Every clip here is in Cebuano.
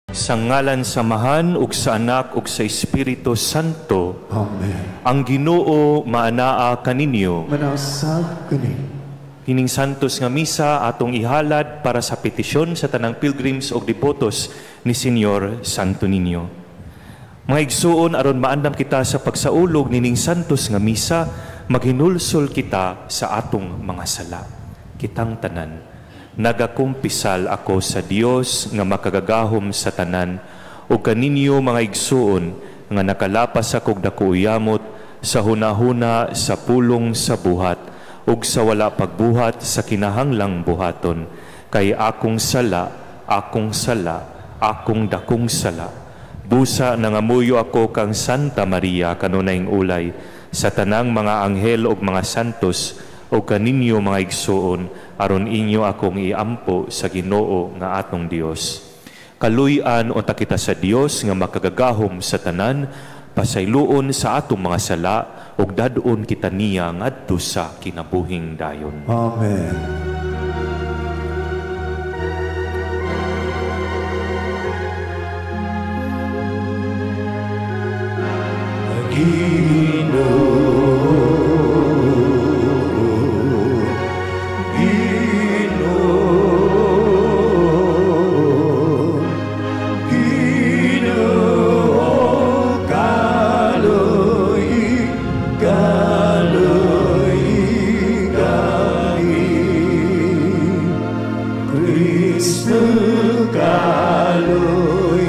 Sa ngalan sa Amahan ug sa Anak ug sa Espiritu Santo. Amen. Ang Ginoo maanaa kaninyo. Manasab kani. Kining santos nga misa atong ihalad para sa petisyon sa tanang pilgrims ug debotos ni Señor Santo Niño. Mga igsuon, aron maandam kita sa pagsaulog nining santos nga misa, maghinulsol kita sa atong mga sala. Kitang tanan, nagakumpisal ako sa Dios nga makagagahom sa tanan ug kaninyo, mga igsuon, nga nakalapas akog dako yamot sa hunahuna, sa pulong, sa buhat ug sa wala pagbuhat sa kinahanglang buhaton, kay akong sala, akong sala, akong dakong sala. Busa nangamuyo ako kang Santa Maria, kanunayng ulay, sa tanang mga anghel ug mga santos, ug kaninyo, mga igsuon, aron inyo akong iampo sa Ginoo nga atong Dios. Kaluy-an unta kita sa Dios nga makagagahom sa tanan, pasayloon sa atong mga sala ug dad-on kita niya ngadto sa kinabuhing dayon. Amen. Ginoo, Ginoo, Ginoo, kaloy, kaloy kami. Kristo, kaloy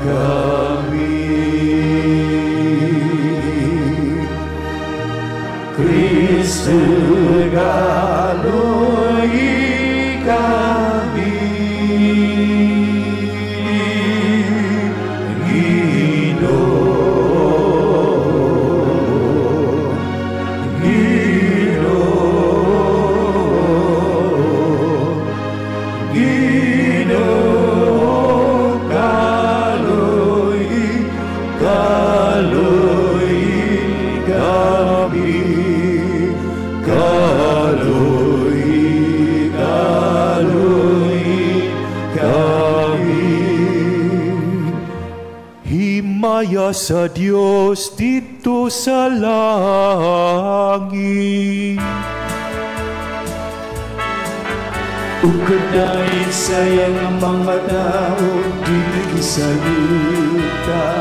kami. Kristo, kaloy kami. Ginoo, Ginoo, Ginoo, kaloy, kaloy kami. Kaloy, kaloy kami. Himaya sa Dios didto sa langit. Ug kadayon sa iyang mga tao dinhi sa yuta.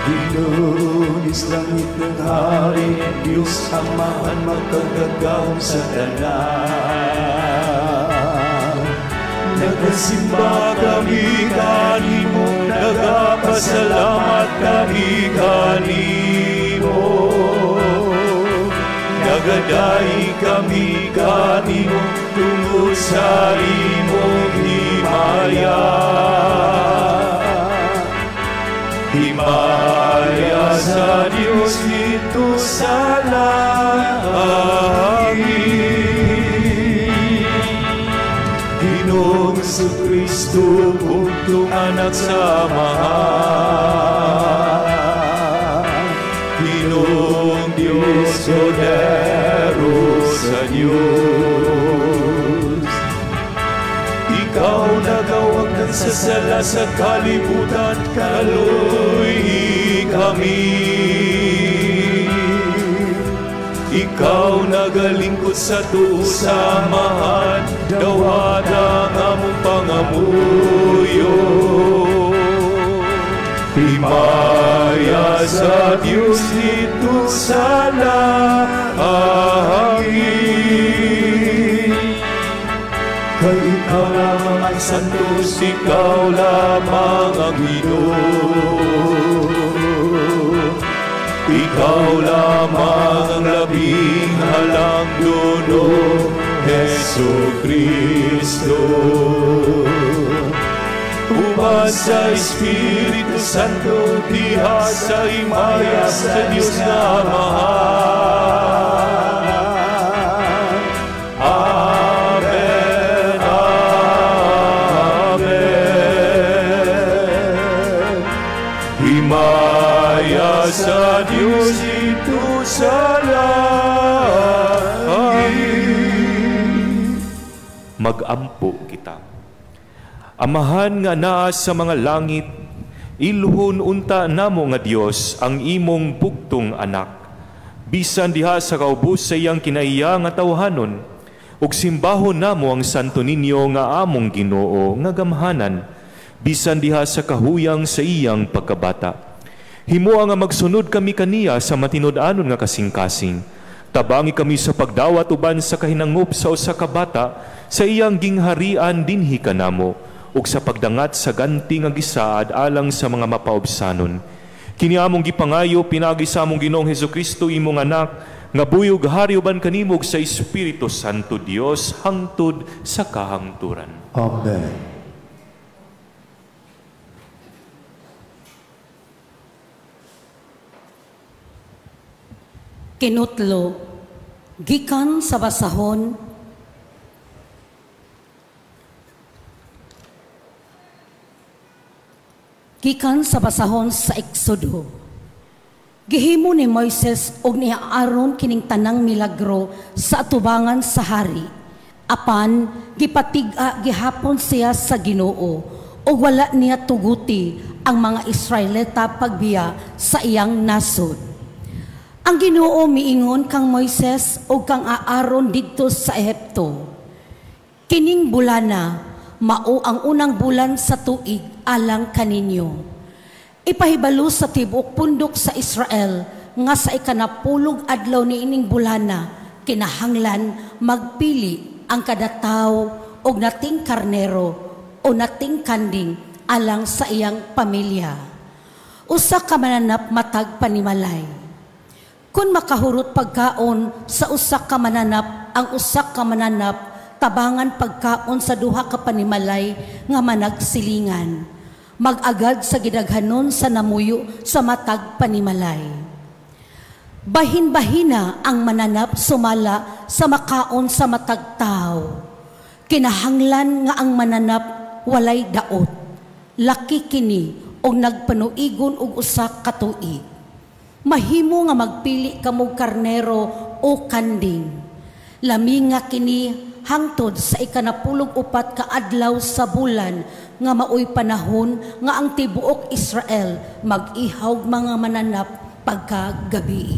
Ginoo sa langit ng hari, Diyos Amahan makagagahom sa tanan. Nagasimba kami kanimo, nagapasalamat kami kanimo. Nagadaig kami kanimo tungod sa imong himaya. Himaya sa Dios didto sa langit. Ginoong Kristo, bugtong anak sa Amahan. Ginoong Diyos, Kordero sa Diyos. Ikaw nagawagdan sa sala sa kalibutan, kaloy kami. Ikaw nagalingkod sa tuo sa Amahan, dawat ang among pangamuyo. Himaya sa Diyos didto sa langit. Kay ikaw lamang ang santos, ikaw lamang ang Ginoo. Ikaw lamang ang labing halang duno, Hesu Kristo. Uban sa Espiritu Santo, diha sa himaya sa Diyos na Amahan. Amen, Amen. Himaya sa Diyos didto sa langit. Magampo kita. Amahan nga naa sa mga langit, ilhon unta namo nga Dios ang imong bugtong anak. Bisan diha sa kaubos sa iyang kinaiya nga tawhanon, ug simbahon namo ang Santo Niño nga among Ginoo nga gamhanan, bisan diha sa kahuyang sa iyang pagkabata. Himoa nga magsunod kami kaniya sa matinud-anon nga kasing-kasing. Tabangi kami sa pagdawat uban sa kahinangup sa usa ka bata sa iyang gingharian dinhi kanamo, ug sa pagdangat sa ganti nga gisaad alang sa mga mapaubsanon. Kini among gipangayo pinaagi sa among Ginoong Hesukristo imong anak, nga buyog hari uban kanimo sa Espiritu Santo Dios hangtod sa kahangturan. Amen. Kinutlo, gikan sa basahon sa Exodo. Gihimo ni Moises og ni Aaron kining tanang milagro sa atubangan sa hari. Apan gipatig-a gihapon siya sa Ginoo ug wala niya tuguti ang mga Israelita pagbiya sa iyang nasod. Ang Ginoo miingon kang Moises ug kang Aaron didto sa Ehipto. Kining bulana mao ang unang bulan sa tuig alang kaninyo. Ipahibalo sa tibuok pundok sa Israel nga sa ikanapulog adlaw niining bulana kinahanglan magpili ang kada tawo og nating karnero o nating kanding alang sa iyang pamilya. Usa ka mananap matag panimalay. Kun makahurot pagkaon sa usa ka mananap, ang usa ka mananap tabangan pagkaon sa duha ka panimalay nga managsilingan. Mag-agad sa gidaghanon sa namuyo sa matag panimalay. Bahin-bahina ang mananap sumala sa makaon sa matag tao. Kinahanglan nga ang mananap walay daot. Laki kini og nagpanuigon og usa ka tuig. Mahimo nga magpili kamog karnero o kanding. Lami nga kini hangtod sa 14 ka adlaw sa bulan nga maoy panahon nga ang tibuok Israel mag-ihawg mga mananap pagkagabi.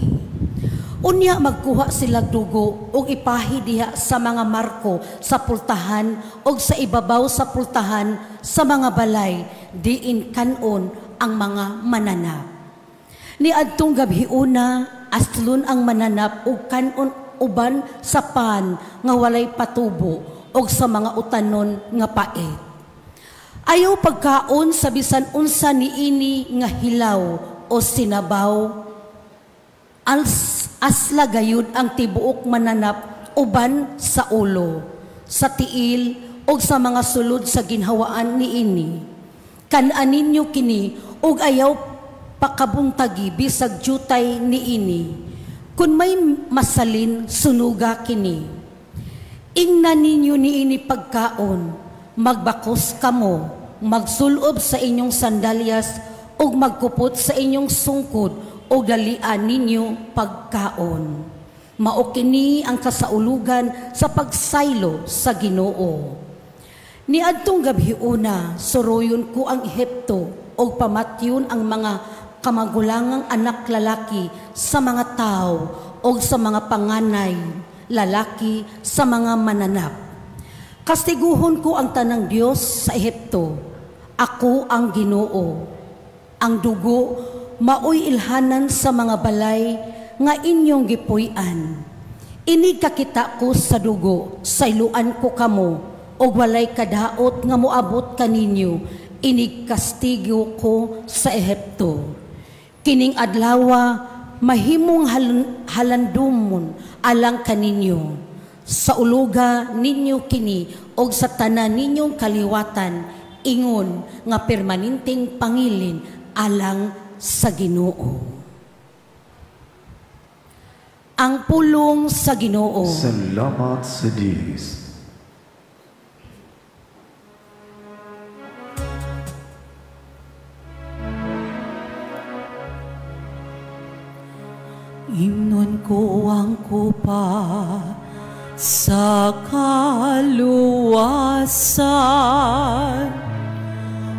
Unya magkuha sila dugo og ipahi diha sa mga marko sa pultahan og sa ibabaw sa pultahan sa mga balay diin kanon ang mga mananap. Niadtong gabhiuna aslon ang mananap og kanon uban sa pan nga walay patubo og sa mga utanon nga pait. Ayaw pagkaon sa bisan unsa niini nga hilaw o sinabaw. Asla gayud ang tibuok mananap uban sa ulo, sa tiil og sa mga sulod sa ginhawaan niini. Kan-a ninyo kini og ayaw pakabuntagi bisag jutay niini. Kun may masalin, sunuga kini. Ingna ninyo niini pagkaon, magbakos kamo, magsulob sa inyong sandalyas, ug magkupot sa inyong sungkod, o dalian ninyo pagkaon. Mao kini ang kasaulugan sa pagsaylo sa Ginoo. Niadtong gabhiuna, suroyon ko ang Ehipto, ug pamatyon ang mga kamagulangang anak lalaki sa mga tao o sa mga panganay lalaki sa mga mananap. Kastiguhon ko ang tanang Dios sa Ehipto. Ako ang Ginoo. Ang dugo maoy ilhanan sa mga balay nga inyong gipuy-an. Inig kakita ko sa dugo, sayloan ko kamo, og walay kadaot nga moabot kaninyo, inig kastigo ko sa Ehipto. Kining adlawa mahimong halandumon alang kaninyo. Sa uluga ninyo kini og sa tanan ninyong kaliwatan ingon nga permanenteng pangilin alang sa Ginoo. Ang pulong sa Ginoo. Salamat sa Diyos. Imnon ko ang kupa sa kaluwasan.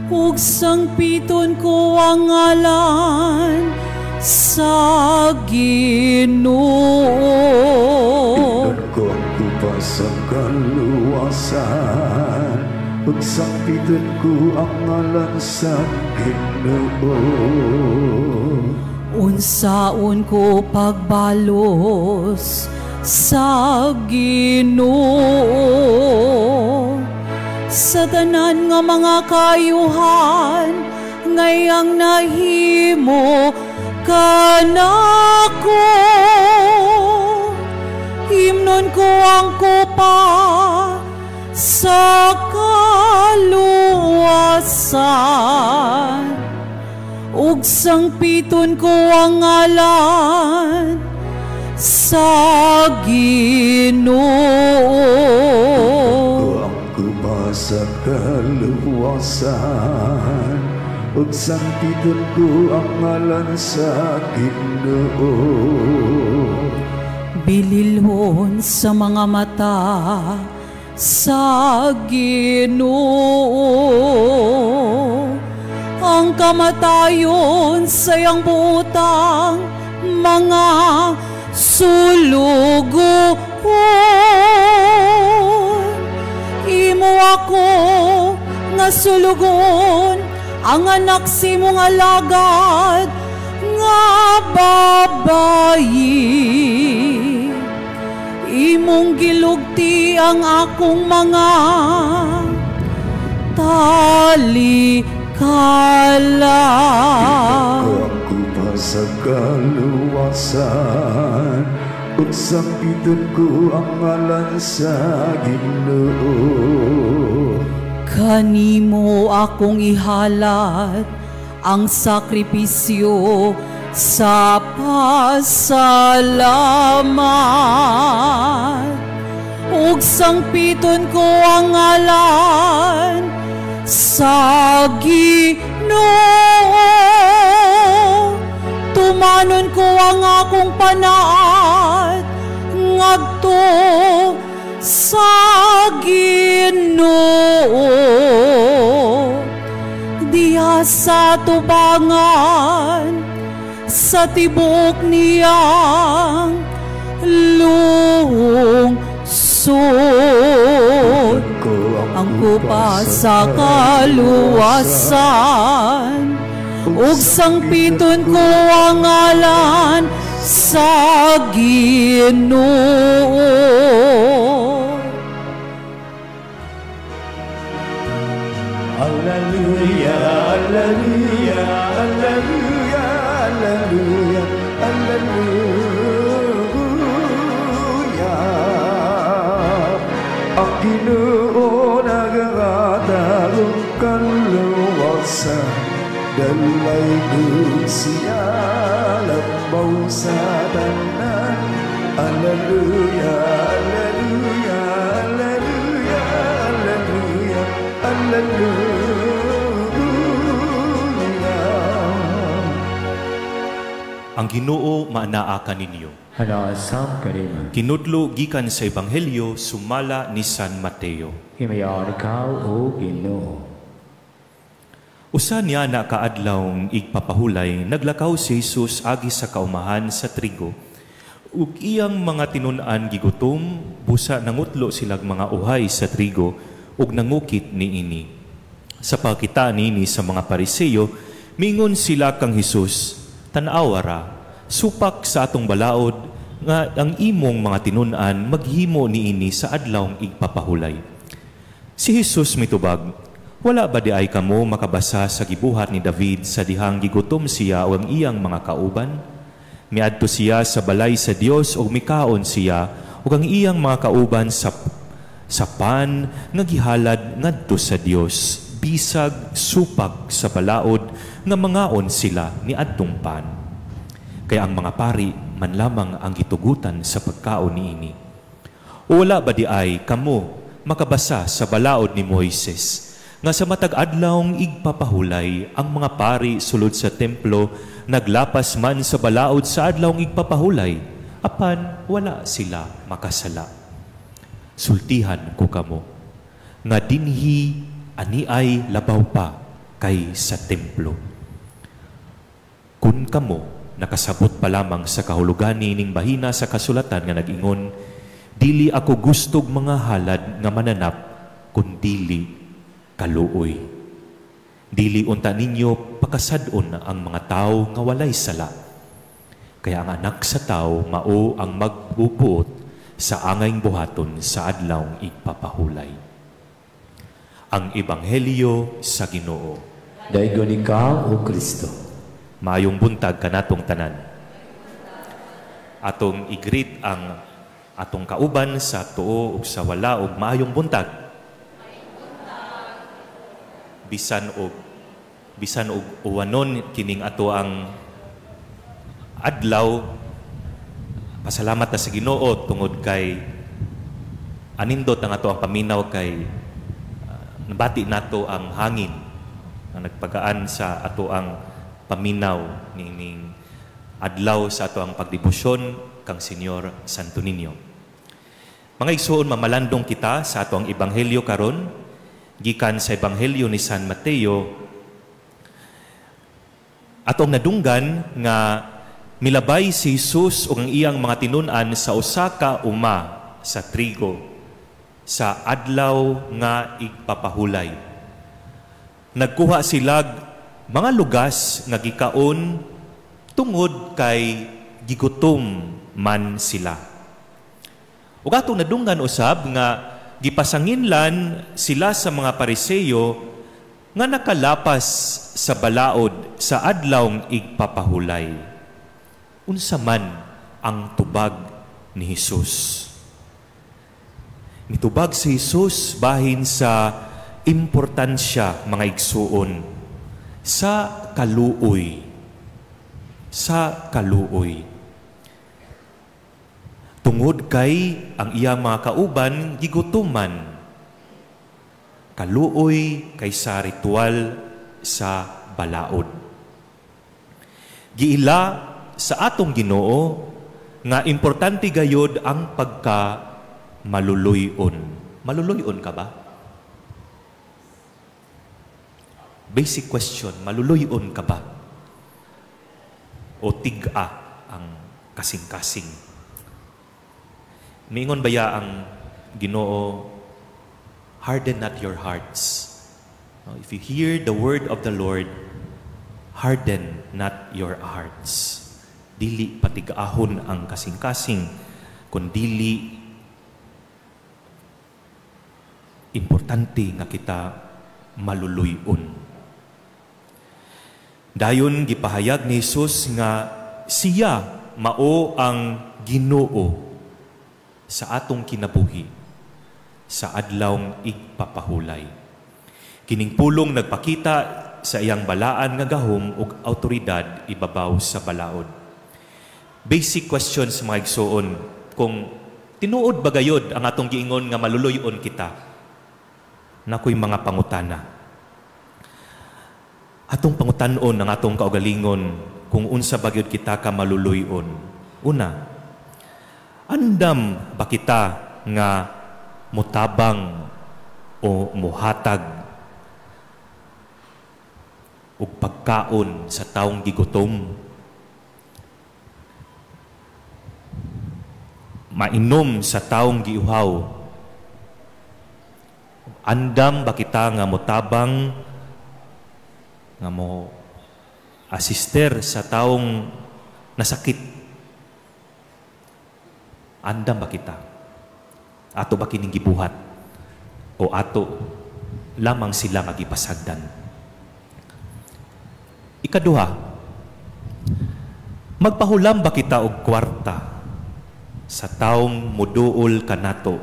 Ug sangpiton ko ang ngalan sa Ginoo. Imnon ko ang kupa sa kaluwasan, ug sangpiton ko ang ngalan sa Ginoo. Unsaon ko pagbalos sa Ginoo sa tanan nga mga kayuhan ngayang nahimo kanako. Himnon ko ang kupa sa kaluwasan, ug sangpiton ko ang ngalan sa Ginoo. Ko ang kupa sa kaluwasan, ug sangpiton ko ang ngalan sa Ginoo. Bililhon sa mga mata sa Ginoo ang kamatayon sa iyang butang mga sulugoon. Imo ako nga sulugoon, ang anak sa imong alagad nga babayi. Imong gilugti ang akong mga talikala. Ko ang kupa sa kaluwasan, ug sangpiton ko ang ngalan sa Ginoo. Kanimo akong ihalad ang sakripisyo sa pasalamat, ug sangpiton ko ang ngalan sa Ginoo. Tumanon ko ang akong panaad ngadto sa Ginoo. Diha sa tubangan sa tibuok niyang lungsod, ang kupa sa kaluwasan, ug sangpiton ko ang ngalan sa Ginoo. Alleluia, alleluia, alleluia, alleluia, alleluia. Ang Ginoo nagahatag og kaluwasan, dalaygon siya labaw sa tanan. Alleluia, alleluia, alleluia, alleluia, alleluia. Ang Ginoo maanaa kaninyo. Ana sam kanimo. Kinudlo gikan sa Ebanghelyo sumala ni San Mateo. Himayon ikaw o Ginoo. Usa niya na kaadlawng igpapahulay, naglakaw si Jesus agi sa kaumahan sa trigo. Ug iyang mga tinun-an gigutom, busa nangutlo silag mga uhay sa trigo ug nangukit niini. Sa pagkita niini sa mga Pariseo, mingon sila kang Hesus, tan-awa ra, supak sa atong balaod nga ang imong mga tinun-an maghimo niini sa adlawng igpapahulay. Si Jesus mitubag, wala ba di ay kamo makabasa sa gibuhat ni David sa dihang gigutom siya o ang iyang mga kauban? Miadto siya sa balay sa Dios ug mikaon siya ug ang iyang mga kauban sa pan nga gihalad ngadto sa Dios, bisag supak sa balaod nga mangaon sila ni adtong pan. Kaya ang mga pari man lamang ang gitugutan sa pagkaon niini. O wala ba di ay kamo makabasa sa balaod ni Moises nga sa matag adlawng igpapahulay ang mga pari sulod sa templo naglapas man sa balaod sa adlawng igpapahulay, apan wala sila makasala? Sultihan ko kamo nga dinhi ani ay labaw pa kay sa templo. Kun kamo nakasabot pa lamang sa kahulugan niining bahina sa kasulatan nga nag-ingon, "Dili ako gustog mga halad nga mananap, kun dili kaluoy." Dili unta ninyo pakasad-on ang mga tawo nga walay sala. Kaya ang Anak sa Tao mao ang magbubuot sa angayng buhaton sa Adlawng Igpapahulay. Ang Ebanghelyo sa Ginoo. Daygon ikaw, O Kristo. Maayong buntag kanatong tanan. Atong i-greet ang atong kauban sa tuo ug sa wala og maayong buntag. Bisan og uwanon kining ato ang adlaw, pasalamat ta sa Ginoo tungod kay anindot ang ato ang paminaw kay nabati nato ang hangin ang nagpagaan sa ato ang paminaw niining adlaw sa ato ang pagdebosyon kang Señor Santo Niño. Mga igsuon, mamalandong kita sa ato ang ebanghelyo karon gikan sa Ebanghelyo ni San Mateo. Atong nadunggan nga milabay si Jesus ug ang iyang mga tinun-an sa usa ka uma sa trigo sa Adlaw nga Igpapahulay. Nagkuha sila mga lugas nga gikaon tungod kay gigutom man sila. Ug atong nadunggan usab nga gipasanginlan sila sa mga Pariseyo nga nakalapas sa balaod sa Adlawng Igpapahulay. Unsa man ang tubag ni Hesus? Mitubag si Jesus bahin sa importansya, mga igsuon, sa kaluoy. Sa kaluoy. Tungod kay ang iyang mga kauban gigutuman. Kaluoy kaysa ritual sa balaod. Giila sa atong Ginoo nga importante gayod ang pagka maluluyon. Maluluyon ka ba? Basic question, maluluyon ka ba? O tig-a ang kasing-kasing? Miingon baya ang Ginoo, "Harden not your hearts." If you hear the word of the Lord, harden not your hearts. Dili patig-ahon ang kasing-kasing, kundili importante nga kita maluluyon. Dayon gipahayag ni Jesus nga siya mao ang Ginoo sa atong kinabuhi sa Adlawng Igpapahulay. Kining pulong nagpakita sa iyang balaan nga gahom ug autoridad ibabaw sa balaod. Basic question sa mga igsuon, kung tinuod ba gayod ang atong giingon nga maluluyon kita? Nakoy mga pangutana. Atong pangutan-on ang atong kaugalingon kung unsa ba gyud kita ka maluluyon. Una, andam ba kita nga mutabang o muhatag og pagkaon sa taong gigutom? Mainom sa taong giuhaw? Andam ba kita nga mutabang, nga mo asister sa taong nasakit? Andam ba kita? Ato ba kining gibuhat? O ato lamang sila nga gipasagdan? Ikaduha, magpahulam ba kita og kwarta sa taong muduol kanato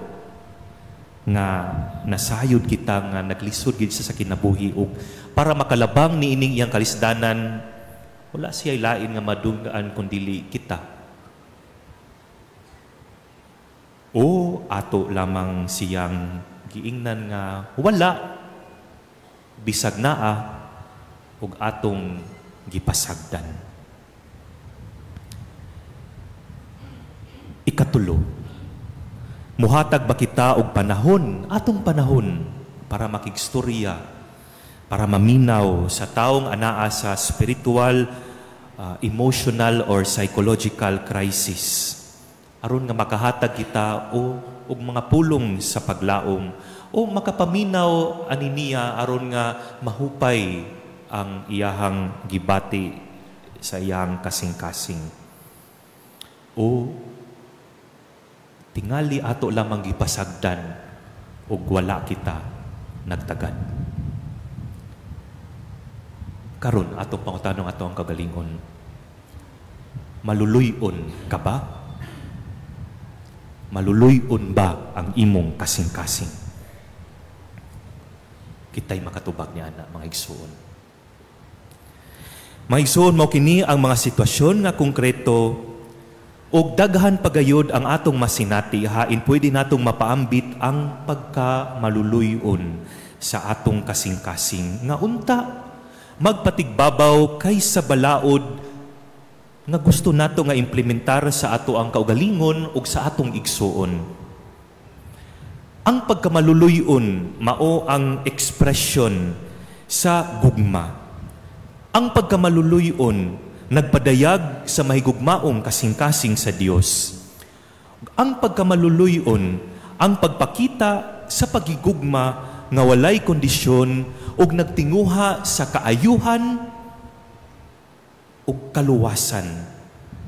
nga nasayod kita nga naglisod gid siya sa kinabuhi og para makalabang niining iyang kalisdanan, wala siya lain nga madunggaan kun dili kita? O ato lamang siyang giingnan nga wala bisag naa ug atong gipasagdan? Ikatulo, muhatag ba kita og panahon, atong panahon, para makigstorya, Para maminaw sa taong anaa sa spiritual, emotional or psychological crisis. Aron nga makahatag kita o og mga pulong sa paglaom o makapaminaw ani niya aron nga mahupay ang iyahang gibati sa iyang kasing-kasing. O tingali ato lamang gipasagdan ug wala kita nagtagad. Karon atong pangutanong ato ang kagalingon. Maluluy-on ka ba? Maluluy-on ba ang imong kasing-kasing? Kita'y makatubag ni ana, mga igsuon. Mga igsuon, mao kini ang mga sitwasyon nga konkreto og daghan pagayod ang atong masinati hain pwede natong mapaambit ang pagka maluluy-on sa atong kasing-kasing nga unta magpatigbabaw kaysa balaod nga gusto nato nga implementar sa ato ang kaugalingon ug sa atong igsuon. Ang pagkamaluluy-on mao ang ekspresyon sa gugma. Ang pagkamaluluy-on nagpadayag sa mahigugmaong kasing-kasing sa Dios. Ang pagkamaluluy-on ang pagpakita sa pagigugma nga walay kondisyon ug nagtinguha sa kaayuhan ug kaluwasan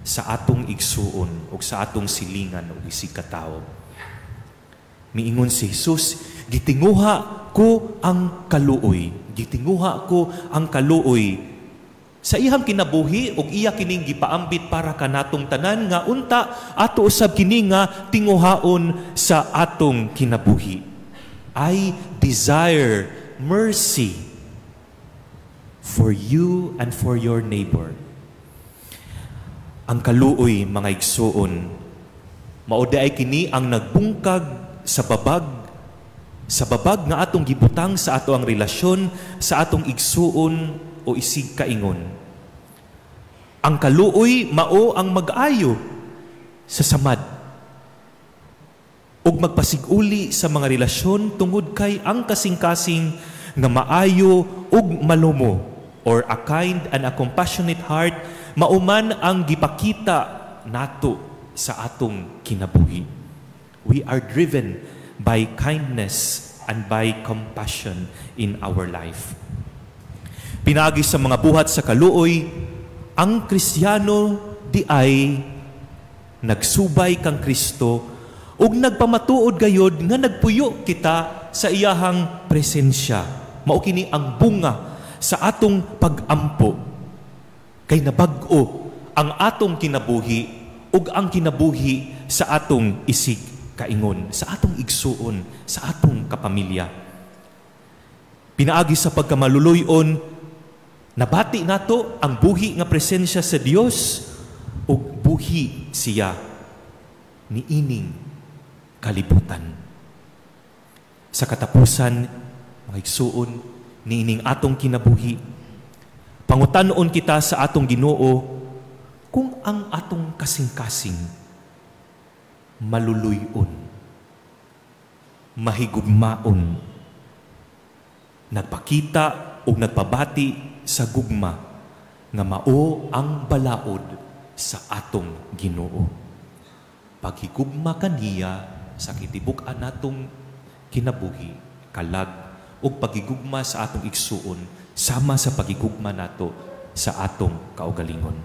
sa atong igsuon ug sa atong silingan ug isig katawo. Miingon si Jesus, "Gitinguha ko ang kaluoy. Gitinguha ko ang kaluoy." Sa iyang kinabuhi ug iya kining gipaambit para kanatong tanan nga unta ato usab kini nga tinguhaon sa atong kinabuhi. I desire mercy for you and for your neighbor. Ang kaluoy, mga igsuon, mao ay kini ang nagbungkag sa babag nga atong gibutang sa ato ang relasyon sa atong igsuon o isig kaingon. Ang kaluoy mao ang mag-ayo sa samad ug magpasiguli sa mga relasyon tungod kay ang kasing-kasing nga maayo ug malumo or a kind and a compassionate heart mauman ang gipakita nato sa atong kinabuhi. We are driven by kindness and by compassion in our life. Pinaagi sa mga buhat sa kaluoy, ang Kristiyano di ay nagsubay kang Kristo ug nagpamatuod gayod nga nagpuyo kita sa iyahang presensya. Mao kini ang bunga sa atong pag-ampo. Kay nabag-o ang atong kinabuhi ug ang kinabuhi sa atong isig kaingon, sa atong igsuon, sa atong kapamilya. Pinaagi sa pagkamaluluyon, nabati nato ang buhi nga presensya sa Dios ug buhi siya niining kalibutan. Sa katapusan, mga igsuon, niining atong kinabuhi, pangutan-on kita sa atong Ginoo kung ang atong kasing-kasing maluluyon, mahigugmaon, nagpakita o nagpabati sa gugma nga mao ang balaod sa atong Ginoo. Paghigugma kaniya sa kitibuk-an natong kinabuhi, kalag ug pagigugma sa atong igsuon sama sa pagigugma nato sa atong kaugalingon.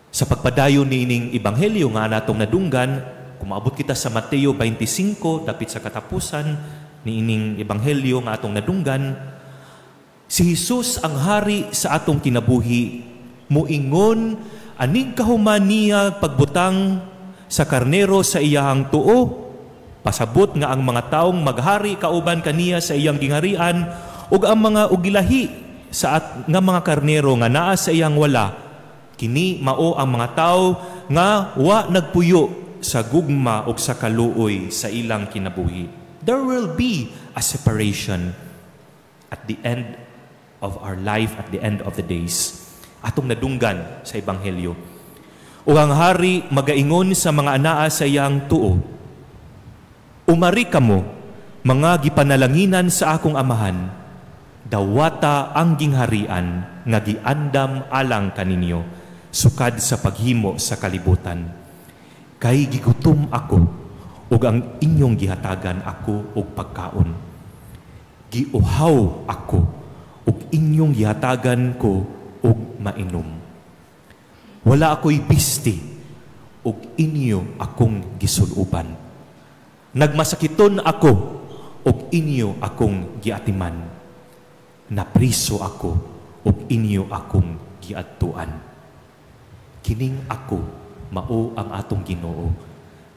Sa pagpadayon niining ebanghelyo nga natong nadunggan, kung maabot kita sa Mateo 25, dapit sa katapusan niining ebanghelyo nga atong nadunggan, si Jesus ang hari sa atong kinabuhi, muingon anig kahuman niya pagbutang sa karnero sa iyahang tuo, pasabot nga ang mga taong maghari kauban kaniya sa iyang gingharian ug ang mga ugilahi sa at, nga mga karnero nga naa sa iyang wala, kini mao ang mga tawo nga wa nagpuyo sa gugma ug sa kaluoy sa ilang kinabuhi. There will be a separation at the end of our life, at the end of the days. Atong nadunggan sa ebanghelyo. Ug ang hari magaingon sa mga anaa sa iyang tuo, "Umari kamo, Mga gipanalanginan sa akong amahan, dawata ang gingharian nga giandam alang kaninyo sukad sa paghimo sa kalibutan. Kay gigutom ako ug ang inyong gihatagan ako og pagkaon. Giuhaw ako ug inyong gihatagan ko og mainom. Wala ako'y bisti ug inyo akong gisuluban. Nagmasakiton ako ug inyo akong giatiman. Napriso ako ug inyo akong giadtuan. Kining ako mao ang atong Ginoo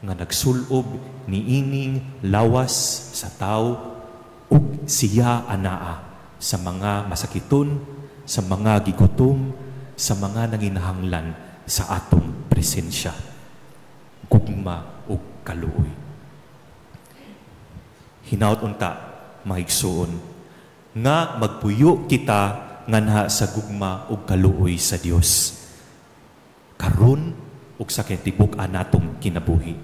nga nagsulob niining lawas sa tao ug siya anaa sa mga masakiton, sa mga gigutom, sa mga nanginahanglan sa atong presensya. Gugma ug kaluoy. Hinaut unta, mga igsuon, nga magpuyo kita nganha sa gugma ug kaluoy sa Dios. Karon ug sa kitibuk-an natong kinabuhi.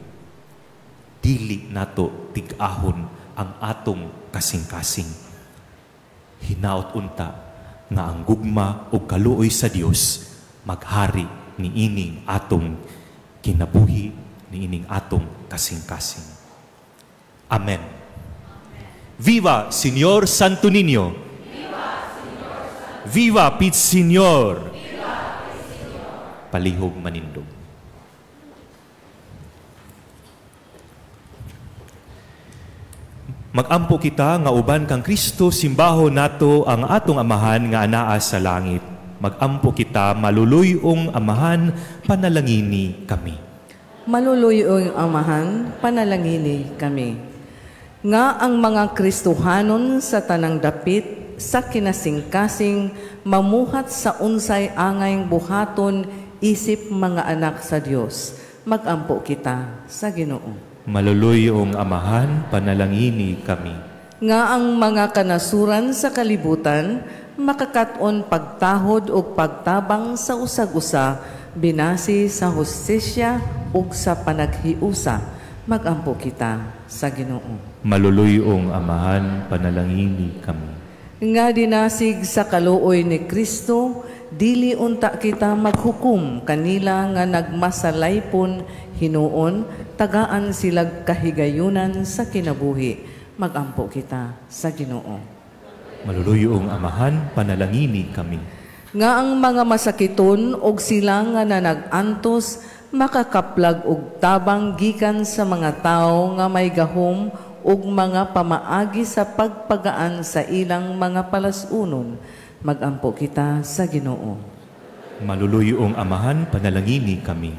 Dili nato tig-ahon ang atong kasing-kasing. Hinaut unta nga ang gugma ug kaluoy sa Dios maghari niining atong kinabuhi, niining atong kasing-kasing. Amen. Viva Señor Santo Niño! Viva Pit Señor! Palihog manindog. Magampo kita nga uban kang Kristo, simbaho nato ang atong amahan nga anaa sa langit. Magampo kita, maluluyong amahan, panalangini kami. Maluluyong amahan, panalangini kami. Nga ang mga Kristohanon sa tanang dapit, sa kinasingkasing, mamuhat sa unsay angay buhaton, isip mga anak sa Dios. Magampo kita sa Ginoo. Maluluyong amahan, panalangini kami. Nga ang mga kanasuran sa kalibutan, makakat-on pagtahod ug pagtabang sa usag-usa, binasi sa hustisya ug sa panaghiusa. Magampo kita sa Ginoo. Maluluyong amahan, panalangini kami. Nga dinasig sa kaluoy ni Kristo, dili unta kita maghukom kanila nga nagmasalaypon hinuon, tagaan silag kahigayunan sa kinabuhi. Magampo kita sa Ginoo. Maluluyong amahan, panalangini kami. Nga ang mga masakiton og sila nga nanagantos makakaplag og tabang gikan sa mga tawo nga may gahom ug mga pamaagi sa pagpagaan sa ilang mga palasunon. Magampo kita sa Ginoo. Maluluyong amahan, panalangini kami.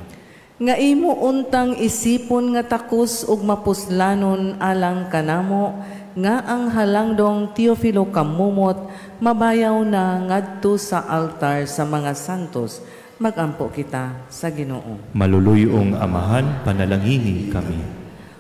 Nga imo untang isipon nga takos ug mapuslanon alang kanamo, nga ang halangdong Teofilo Camomot mabayaw na ngadto sa altar sa mga santos. Magampo kita sa Ginoo. Maluluyong amahan, panalangini kami.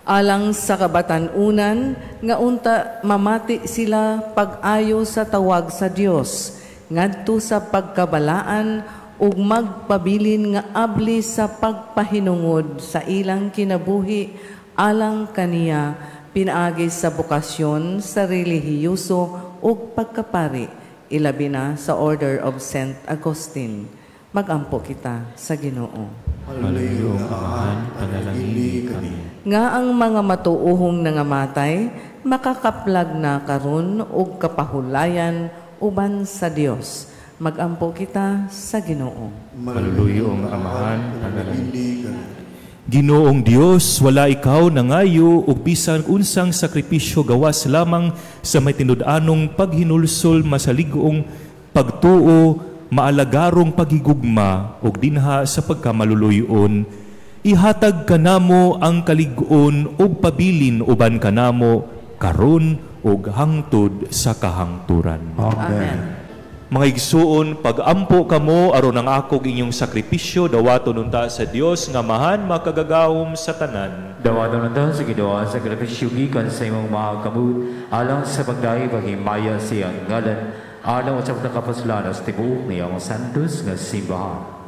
Alang sa kabatan-unan, nga unta mamati sila pag-ayo sa tawag sa Dios, ngadto sa pagkabalaan ug magpabilin nga abli sa pagpahinungod sa ilang kinabuhi alang kaniya, pinaagi sa bokasyon sa relihiyoso ug pagkapari, ilabi na sa Order of Saint Augustine. Magampo kita sa Ginoo. Maluluyong amahan, panalangini kami. Nga ang mga matuohong nangamatay makakaplag na karon og kapahulayan uban sa Dios. Magampo kita sa Ginoo. Maluluyong amahan, panalangini kami. Ginoong Dios, wala ikaw nangayo og bisan unsang sakripisyo gawas lamang sa may tinud-anong paghinulsol, masalig-ong pagtuo, maalagarong paghigugma ug dinha sa pagkamaluluyon. Ihatag kanamo ang kalig-on ug pabilin uban kanamo karon ug hangtod sa kahangturan. Amen. Mga igsuon, pagampo kamo aron ang akog inyong sakripisyo, dawaton unta sa Dios nga mahan makagagahom sa tanan. Dawaton unta sa Ginoo ang sakripisyo gikan sa imong mga kamot alang sa pagdahi paghimaya sa iyang ngalan, alang sa pagkakapuslanan sa tibuok niyang santos nga simbahan.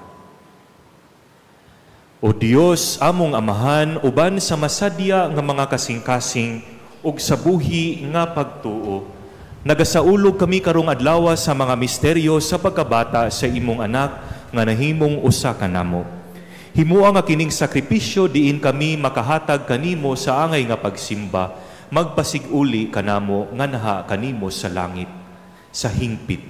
O Dios, among amahan, uban sa masadya nga mga kasing-kasing ug sa buhi nga pagtuo. Nagasaulog kami karong adlaw sa mga misteryo sa pagkabata sa imong anak nga nahimong usa kanamo. Himua nga kining sakripisyo diin kami makahatag kanimo sa angay nga pagsimba, magpasig-uli kanamo nga naha kanimo sa langit. Sa hingpit,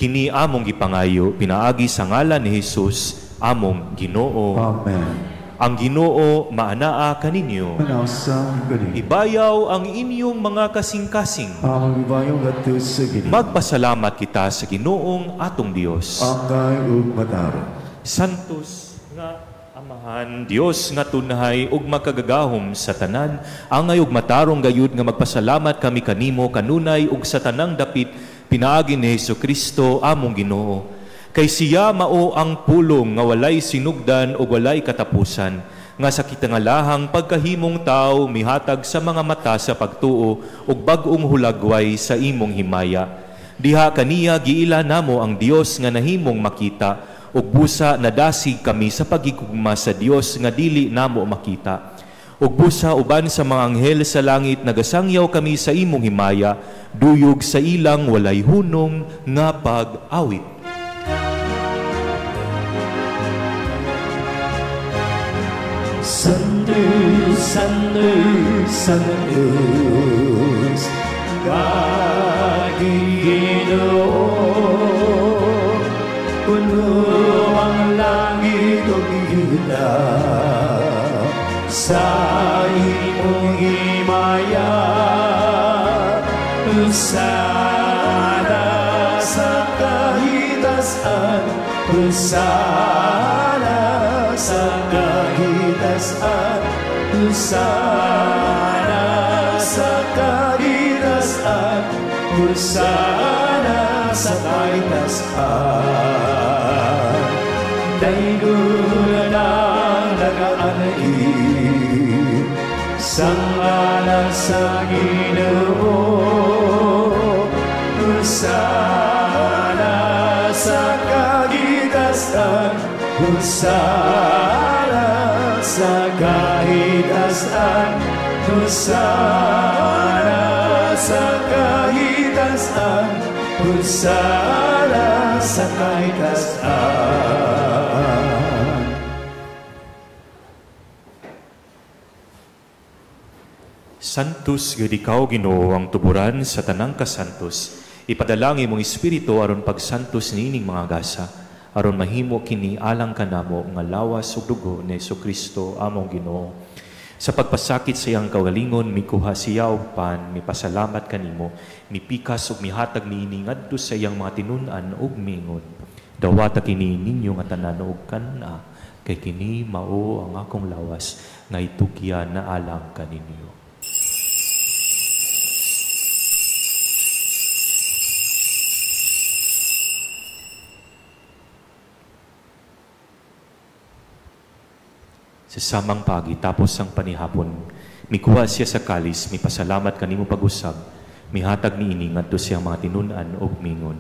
kini among gipangayo pinaagi sa ngalan ni Hesus among Ginoo. Amen. Ang Ginoo maanaa kaninyo. Manasang ganin. Ibayaw ang inyong mga kasing-kasing. Among ibayaw ngadto sa Ginoo. Magpasalamat kita sa Ginoong atong Dios. Angay ug matarong. Santos nga Amahan, Dios nga tunhay ug makagagahom sa tanan, angay ug matarong gayud nga magpasalamat kami kanimo kanunay ug sa tanang dapit pinaagi ni Hesukristo among Ginoo. Kay siya mao ang pulong nga walay sinugdan ug walay katapusan, nga sa kitangalahang pagkahimong tawo mihatag sa mga mata sa pagtuo ug bag-ong hulagway sa imong himaya. Diha kaniya giila namo ang Dios nga nahimong makita, ug busa nadasig kami sa pagigugma sa Dios nga dili namo makita. Ug busa uban sa mga anghel sa langit nagasangyaw kami sa imong himaya, duyog sa ilang walay hunong nga pag-awit. Santo, Santo, Santos, Ginoo, puno ang langit ug yuta sa imong himaya. Hosana sa kahitasan, Hosana sa kahitasan, Hosana sa kahitasan, Hosana sa kahitasan. Daygon ang nagaanhi sa ngalan sa Ginoo, Hosana sa kahitasan, Hosana sa kahitasan, Hosana sa kahitasan, Hosana sa kahitasan. Santos gud ikaw Ginoo ang tuburan sa tanang kasantos. Ipadala ang imong espiritu aron pagsantos niining mga gasa, aron mahimo kini alang kanamo nga lawas ug dugo ni Hesukristo among Ginoo. Sa pagpasakit sa iyang kaugalingon, mikuha siya og pan, mipasalamat kanimo, mipikas ug mihatag niini ngadto sa iyang mga tinun-an ug miingon, dawata kini ninyo nga tanan og kan-a, kay kini mao ang akong lawas nga itugyan na alang kaninyo. Sa samang pagi, tapos ang panihapon, mikuha siya sa kalis, mipasalamat kanimo pag-usab, mihatag niini ngadto siyang mga tinun-an ug mingon,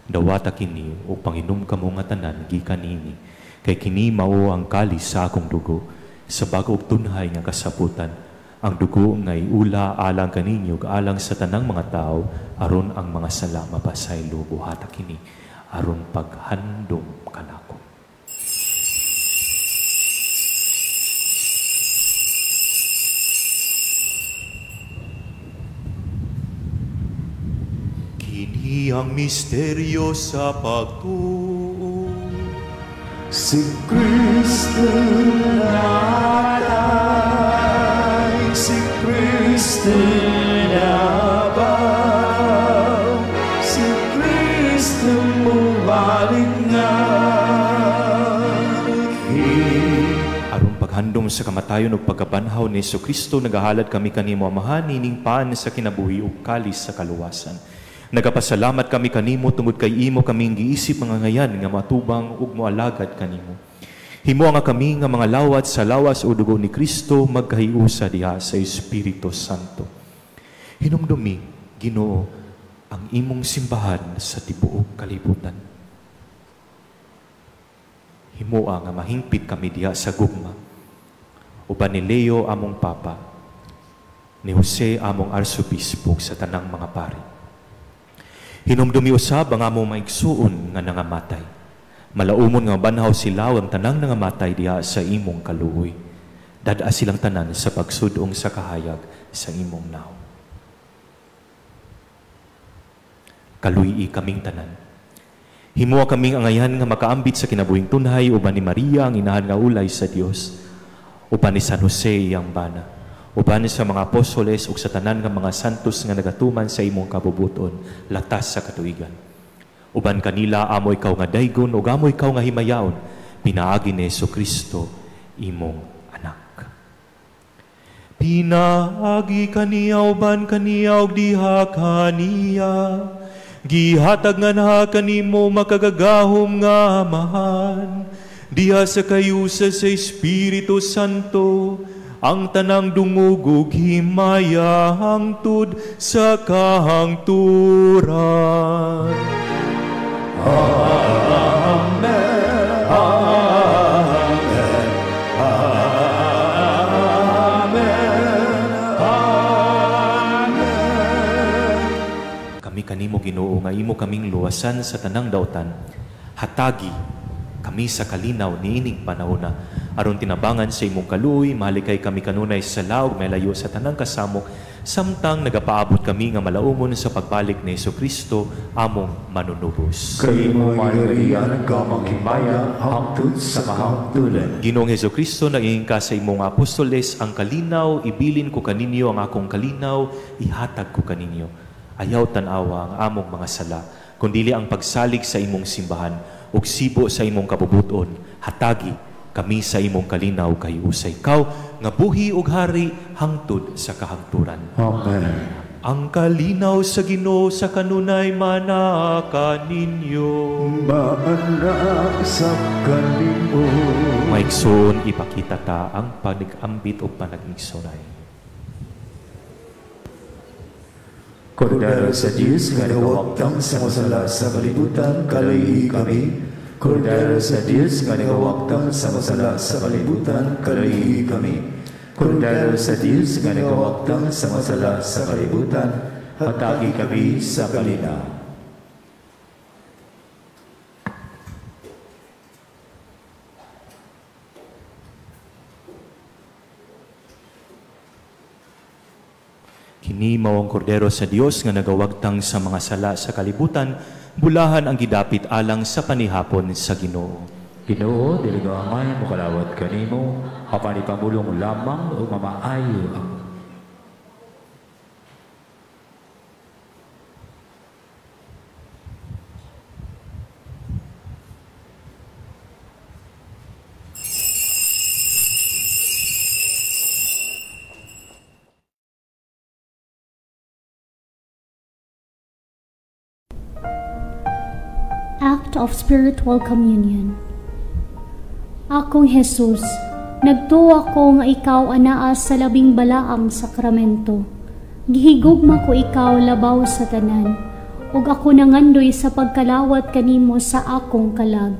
dawata kini ug panginom kamo nga tanan gikan niini, kay kini mao ang kalis sa akong dugo, sa bag-ong tunhay nga kasabutan, ang dugo nga iula alang kaninyo ug alang sa tanang mga tawo, aron ang mga sala mapasaylo. Buhata kini aron paghandom kanako. Kini ang misteryo sa pagtuo. Si Kristo namatay, si Kristo nabaw, si Kristo mubalik nga. Aron paghandom sa kamatayon ug pagkabanhaw ni Hesukristo, nagahalad kami kanimo Amahan nining pan sa kinabuhi ug kalis sa kaluwasan. Nagapasalamat kami kanimo tungod kay imo kaming giisip mga ngayan nga matubang ug moalagad kanimo. Himo nga kami nga mga lawat sa lawas o dugo ni Kristo magkahiusa diha sa Espiritu Santo. Hinumdumi, Ginoo, ang imong simbahan sa tibuok kalibutan. Himoa nga mahingpit kami diha sa gugma. Uban ni Leo among Papa, ni Jose among arsobispo sa tanang mga pari. Hinumdumi usab ang among maigsuon nga nangamatay. Malaumon nga banhaw sila ang tanang nangamatay diha sa imong kaluoy. Dad-a silang tanan sa pagsudong sa kahayag sa imong nawong. Kaluy-i kaming tanan. Himoa kaming angayan nga makaambit sa kinabuhing tunhay uban ni Maria ang inahan nga ulay sa Dios, uban ni San Jose iyang bana, uban sa mga apostoles ug sa tanan nga mga santos nga nagatuman sa imong kabubuton latas sa katuigan. Uban kanila amo ikaw nga daygon ug amo ikaw nga himayaon pinaagi ni Hesukristo imong anak. Pinaagi kaniya uban kaniya ug diha kaniya, gihatag nga na kanimo makagagahom nga Amahan, diha sa kayusa sa Espiritu Santo, ang tanang dungog ug himaya hangtod sa kahangturan. Amen. Amen. Amen. Amen. Kami kanimo Ginoo nga imo kaming luwasan sa tanang dautan, hatagi kami sa kalinaw niining panahona aron tinabangan sa imong kaluoy, malikay kami kanunay sa laog may layo sa tanang kasamok, samtang nagapaabot kami nga malaumon sa pagbalik ni Hesukristo among manunubos. Kay imo ang kamang himaya hangtod sa kahangturan. Ginoong Hesukristo, naging ka sa imong apostoles ang kalinaw, ibilin ko kaninyo ang akong kalinaw, ihatag ko kaninyo. Ayaw tan-awa ang among mga sala, kundili ang pagsalig sa imong simbahan ug sibo sa imong kabubuton, hatagi kami sa imong kalinaw kay usay ikaw nga buhi ug hari hangtod sa kahangturan. Amen. Ang kalinaw sa Ginoo sa kanunay manaka ninyo. Maana sa kanimo. Maigsoon ipakita ta ang panigambit o panagigsunay. Kordero sa Diyos nga nagawagtang sa masala sa kalibutan, kaluy-i kami. Kordero sa Diyos nga nagawagtang sa masala sa kalibutan, kaluy-i kami. Kordero sa Diyos nga nagawagtang sa masala sa kalibutan, hatagi kami sa kalinaw. Kini mao ang kordero sa Dios nga nagawagtang sa mga sala sa kalibutan, bulahan ang gidapit alang sa panihapon sa Ginoo. Ginoo, dili ko angay mokalawat kanimo, apan ipamulong lamang o mamaayo ang Act of Spiritual Communion. Akong Jesus, nagtuwa ko nga ikaw anaa sa labing balaang sakramento. Gihigugma ko ikaw labaw sa tanan, ug ako nangandoy sa pagkalawat kanimo sa akong kalag.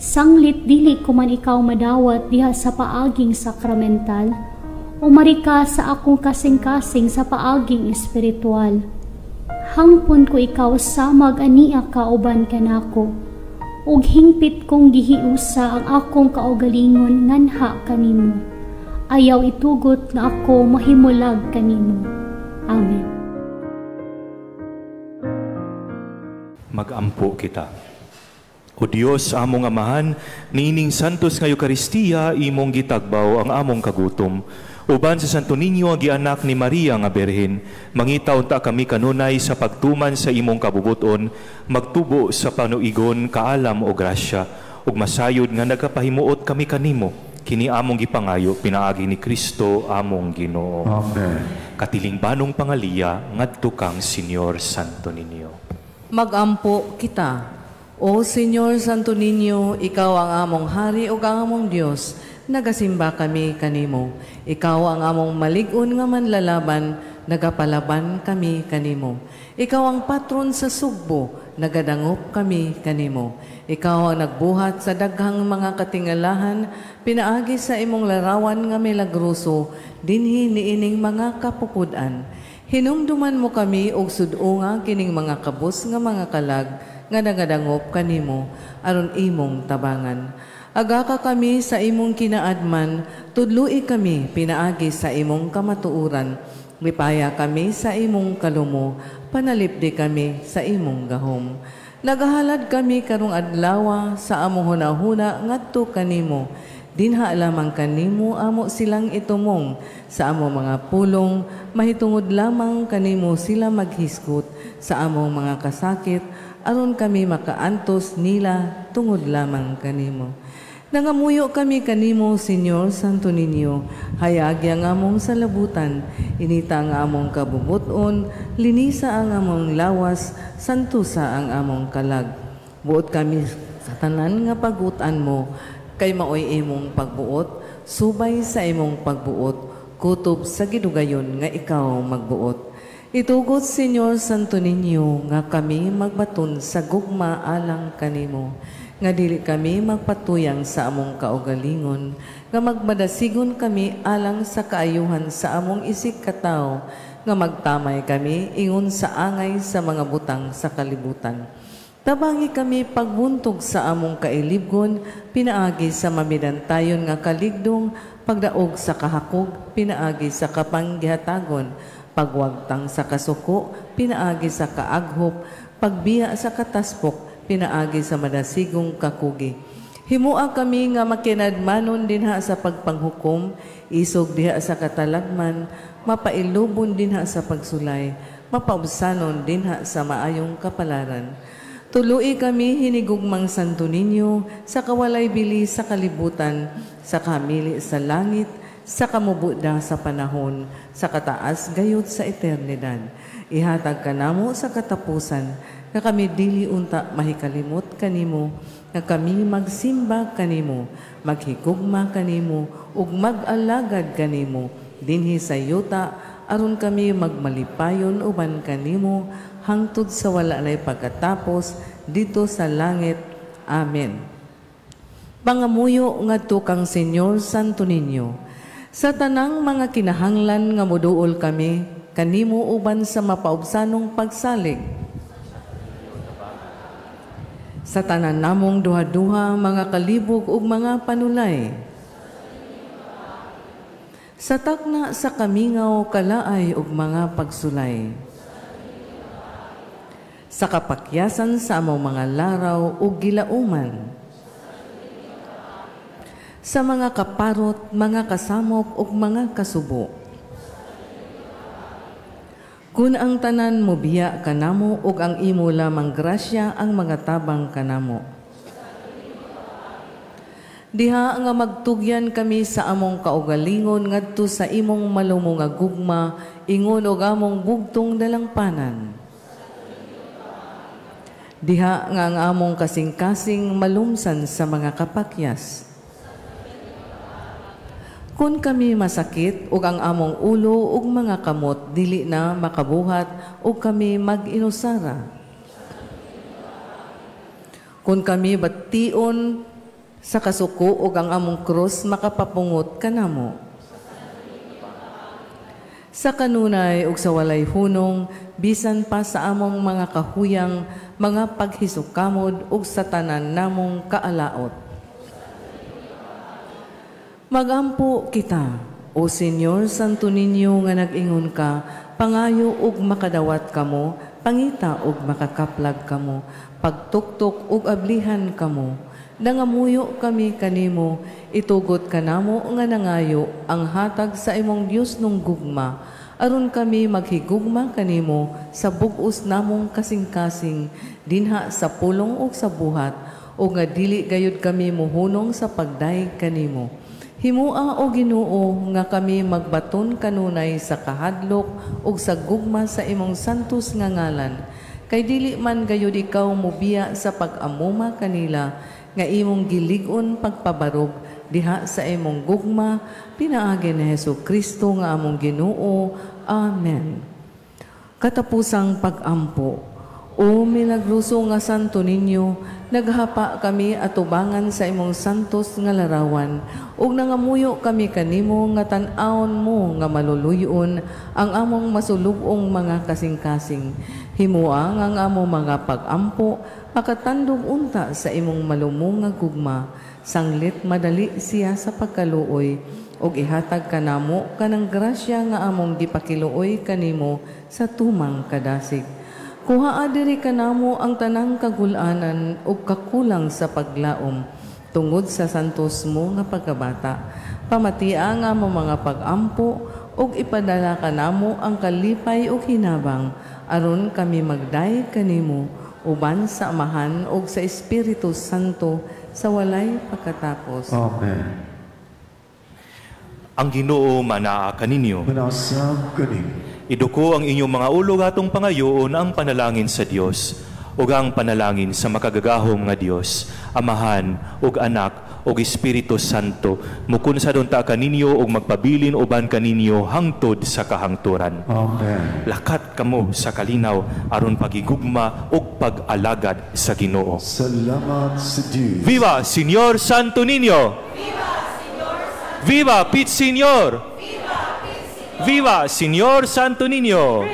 Sanglit dili ko man ikaw madawat diha sa paaging sakramental, umari ka sa akong kasing-kasing sa paaging espiritual. Hangpon ko ikaw samag ania kauban kanako, ug hingpit kong gihiusa ang akong kaugalingon nganha kanimo. Ayaw itugot nga ako mahimulag kanimo. Amen. Magampo kita. O Dios, among Amahan, niining santos nga Eukaristiya, imong gitagbaw ang among kagutom. Uban sa Santo Niño ang gianak ni Maria nga Birhen, mangita unta kami kanunay sa pagtuman sa imong kabubuton, magtubo sa panuigon, kaalam o grasya, ug masayod nga nagapahimuot kami kanimo. Kini among gipangayo pinaagi ni Kristo among Ginoo. Amen. Katilingbanong pangaliya ngadto kang Señor Santo Niño. Magampo kita. O Señor Santo Niño, ikaw ang among hari ug ang among Dios. Nagasimba kami kanimo. Ikaw ang among malig-on nga manlalaban, nagapalaban kami kanimo. Ikaw ang patron sa Sugbo, Nagadangop kami kanimo. Ikaw ang nagbuhat sa daghang mga katingalahan, pinaagi sa imong larawan nga milagroso, dinhi niining mga kapupud-an. Hinumduman mo kami og sud-unga kining mga kabus nga mga kalag nga nagadangop kanimo aron imong tabangan. Agaka kami sa imong kinaadman, tudloi kami pinaagi sa imong kamatuoran. Lipaya kami sa imong kalumo, panalipdi kami sa imong gahom. Nagahalad kami karong adlawa sa among hunahuna ngadto kanimo. Dinha lamang kanimo amo silang itumong sa among mga pulong, mahitungod lamang kanimo sila maghisgot sa among mga kasakit, aron kami makaantos nila tungod lamang kanimo. Nangamuyo kami kanimo, Señor Santo Niño, hayagi ang among salabutan, inita ang among kabubuton, linisa ang among lawas, santusa ang among kalag. Buot kami sa tanan nga pagutan mo, kay maoy imong pagbuot, subay sa imong pagbuot, kutob sa gidugayon nga ikaw magbuot. Itugot, Señor Santo Niño, nga kami magbaton sa gugma alang kanimo, nga dili kami magpatuyang sa among kaugalingon, nga magmadasigon kami alang sa kaayuhan sa among isig katawo, nga magtamay kami ingon sa angay sa mga butang sa kalibutan. Tabangi kami pagbuntog sa among kailibgon, pinaagi sa mamidantayon nga kaligdong, pagdaog sa kahakog, pinaagi sa kapanggihatagon, pagwagtang sa kasuko, pinaagi sa kaaghop, pagbiya sa kataspok, pinaagi sa madasigong kakugi. Himua kami nga makinadmanon dinha sa pagpanghukom, isog diha sa katalagman, mapailubon dinha sa pagsulay, mapaubsanon dinha sa maayong kapalaran. Tului kami hinigugmang Santo Niño sa kawalay bili sa kalibutan, sa kamili sa langit, sa kamubuda sa panahon, sa kataas gayud sa eternidad. Ihatag kanamo sa katapusan, nga kami dili unta mahikalimot kanimo, nga kami magsimba kanimo, maghigugma kanimo, ug mag-alagad kanimo dinhi sa yuta, aron kami magmalipayon uban kanimo hangtod sa wala nay pagkatapos dito sa langit. Amen. Pangamuyo ngadto kang Señor Santo Niño, sa tanang mga kinahanglan nga moduol kami kanimo uban sa mapaubsanong pagsalig. Sa tanan namong duha-duha, mga kalibog ug mga panulay. Sa takna sa kamingaw, kalaay ug mga pagsulay. Sa kapakyasan sa among mga laraw ug gilauman. Sa mga kaparot, mga kasamok ug mga kasubo. Kun ang tanan mobiya kanamo ug ang imo lamang grasya ang mga tabang kanamo. Diha nga magtugyan kami sa among kaugalingon ngadto sa imong malumo nga gugma, ingon og among bugtong dalangpanan. Diha nga ang among kasing-kasing malumsan sa mga kapakyas. Kun kami masakit ug ang among ulo ug mga kamot dili na makabuhat ug kami mag-inusara. Kun kami bation sa kasuko ug ang among krus makapapungot kanamo. Sa kanunay ug sa walay hunong, bisan pa sa among mga kahuyang, mga paghisukamod ug sa tanan namong kaalaot. Magampo kita, O Señor Santo Niño nga nag-ingon ka, pangayo ug makadawat kamo, pangita ug makakaplag kamo, pagtuktok ug ablihan kamo. Nangamuyo kami kanimo, itugot kanamo nga nangayo ang hatag sa imong Dios nung gugma, aron kami maghigugma kanimo sa bug-os namong kasing-kasing, dinha sa pulong ug sa buhat, o nga dili gayud kami muhunong sa pagdayeg kanimo. Himua o Ginoo nga kami magbaton kanunay sa kahadlok ug sa gugma sa imong santos nga ngalan, kay dili man gayud ikaw mobiya sa pag-amuma kanila nga imong gilig-on pagpabarog diha sa imong gugma pinaagi ni Hesus Kristo nga among Ginoo. Amen. Katapusang pag-ampo. O milagroso nga Santo Niño, naghapa kami atubangan sa imong santos nga larawan, ug nangamuyo kami kanimo nga tan-awon mo nga maluluyon ang among masulub-ong mga kasing-kasing. Himua nga ang among mga pag-ampo makatandog unta sa imong malumong nga gugma, sanglit madali siya sa pagkaluoy, ug ihatag kanamo kanang grasya nga among gipakiluoy kanimo sa tumang kadasig. Kuhaa diri kanamo ang tanang kagulanan ug kakulang sa paglaom tungod sa santos mo nga pagkabata. Pamatia nga mo mga pag-ampo ug ipadala kanamo ang kalipay ug hinabang aron kami magdayeg kanimo uban sa Amahan ug sa Espiritu Santo sa walay pagkatapos. Amen. Ang Ginoo manaa kaninyo. Manasab kanimo. Iduko ang inyong mga ulo atong pangayoon ang panalangin sa Dios ug ang panalangin sa makagagahom nga Dios, Amahan ug Anak ug Espiritu Santo, mukunsa unta kaninyo ug magpabilin uban kaninyo hangtod sa kahangturan. Amen. Lakat kamo sa kalinaw aron pagigugma ug pag-alagad sa Ginoo. Salamat sa Dios. Viva Señor Santo Niño! Viva Señor Santo! Viva Pit Señor! Viva Señor Santo Niño!